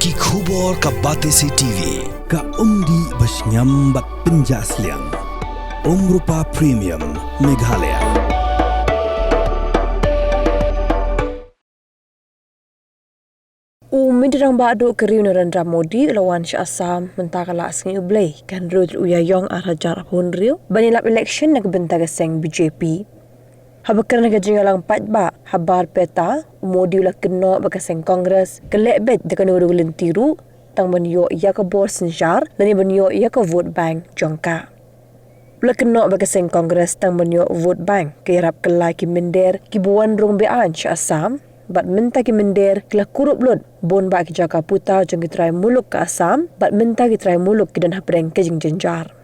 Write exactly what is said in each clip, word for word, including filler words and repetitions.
Ki khubor ka Batesi T V, ka umdih ba shngiam bad pynjah sliang. Umrupa Premium, Meghalaya. U Myntri Rangbah Duh ka ri u Narendra Modi u la wan sha Assam mynta ka la sngi U Blei, ka hynriew tarik u Ïaïong ar hajar arphew hynriew ban ïalap election na ka bynta ka seng B J P. Haba kren ha ka jingïalang paidbah ha Barpeta, u Modi u la kynnoh ba ka seng Congress ka leh beit da kano kano ka lynti ruh tang ban ïoh ïa ka bor synshar lane ban ïoh ïa ka vote bank jong ka. U la kynnoh ba ka seng Congress tang ban ïoh vote bank ka ïarap kylla ki mynder kiba wan rung be-aiñ sha Assam, bad mynta ki mynder ki la kurup lut bun bah ki jaka puta jong ki trai muluk ka Assam, bad mynta ki trai muluk ki don hapdeng ka jingjynjar.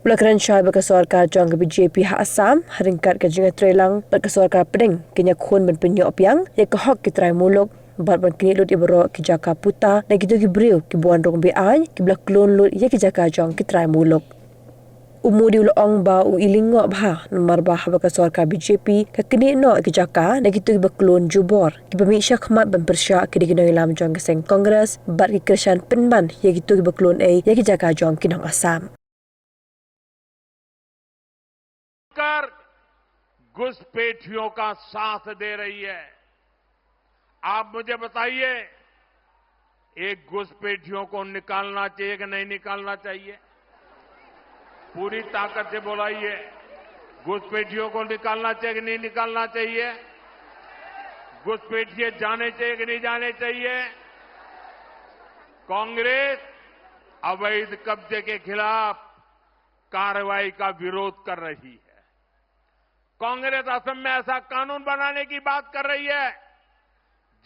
U la kren shai ba ka sorkar jong ka B J P ha Assam, ha ryngkat ka jingïatreilang bad ka sorkar pdeng, kin ïakhun ban pynïoh biang ïa ka hok ki trai muluk bad ban knieh lut ïa baroh ki jaka puta na kito ki briew kiba wan rung be-aiñ kiba la klun lut ïa ki jaka jong ki trai muluk. U Modi u la ong ba u i lyngngoh bha namar ba haba ka sorkar B J P ka knieh noh ki jaka na kito kiba klun jubor, kiba mih shakhmat ban pyrshah ki dei ki nongïalam jong ka seng Congress bad ki kyrshan pynban ïa kito kiba klun ei ïa ki jaka jong ki nong Assam. कर घुसपैठियों का साथ दे रही है। आप मुझे बताइए, एक घुसपैठियों को निकालना चाहिए कि नहीं निकालना चाहिए? पूरी ताकत से बोलाइए, घुसपैठियों को निकालना चाहिए कि नहीं निकालना चाहिए? घुसपैठिए जाने चाहिए कि नहीं जाने चाहिए? कांग्रेस अवैध कब्जे के खिलाफ कार्रवाई का विरोध कर रही है। कांग्रेस असम में ऐसा कानून बनाने की बात कर रही है,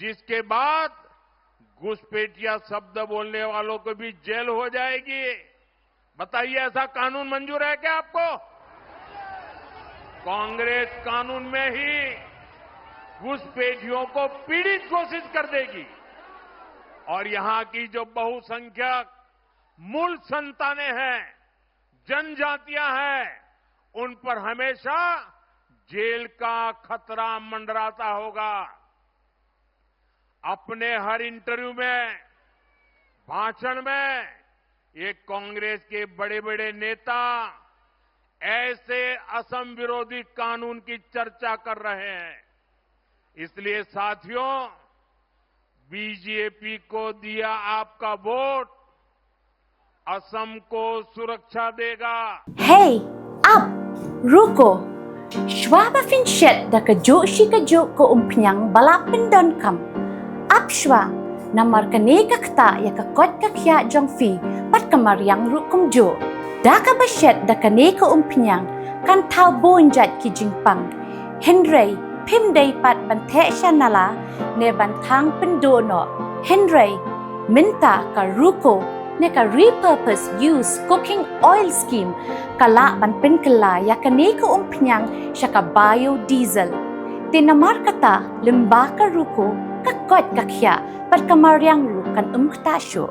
जिसके बाद घुसपैठिया शब्द बोलने वालों को भी जेल हो जाएगी। बताइए, ऐसा कानून मंजूर है क्या आपको? कांग्रेस कानून में ही घुसपैठियों को पीड़ित घोषित कर देगी। और यहां की जो बहुसंख्यक मूल संतानें हैं, जनजातियां हैं, उन पर हमेशा जेल का खतरा मंडराता होगा। अपने हर इंटरव्यू में, भाषण में ये कांग्रेस के बड़े-बड़े नेता ऐसे असम विरोधी कानून की चर्चा कर रहे हैं। इसलिए साथियों, बीजेपी को दिया आपका वोट असम को सुरक्षा देगा। Hei, ap, ruko. Shuwa ba phin shet da kajuh shi kajuh ka umphniang ba la pyndonkam, ap shuwa, namar kane ka ktah ïa ka koit ka khiah jong phi bad ka mariang ruh kumjuh. Da kaba shet da kane ka umphniang kan thaw bun jait ki jingpang. Hynrei phim dei pat ban theh sha nala ne ban thang pynduh noh. Hynrei mynta ka ruko ne ka repurpose use cooking oil scheme ka lah ban pynkylla ïa kane ka umphniang sha ka biodiesel. Te namar kata, lyngba ka ruko, ka koit ka khiah bad ka mariang ruh kan ym ktah shuh.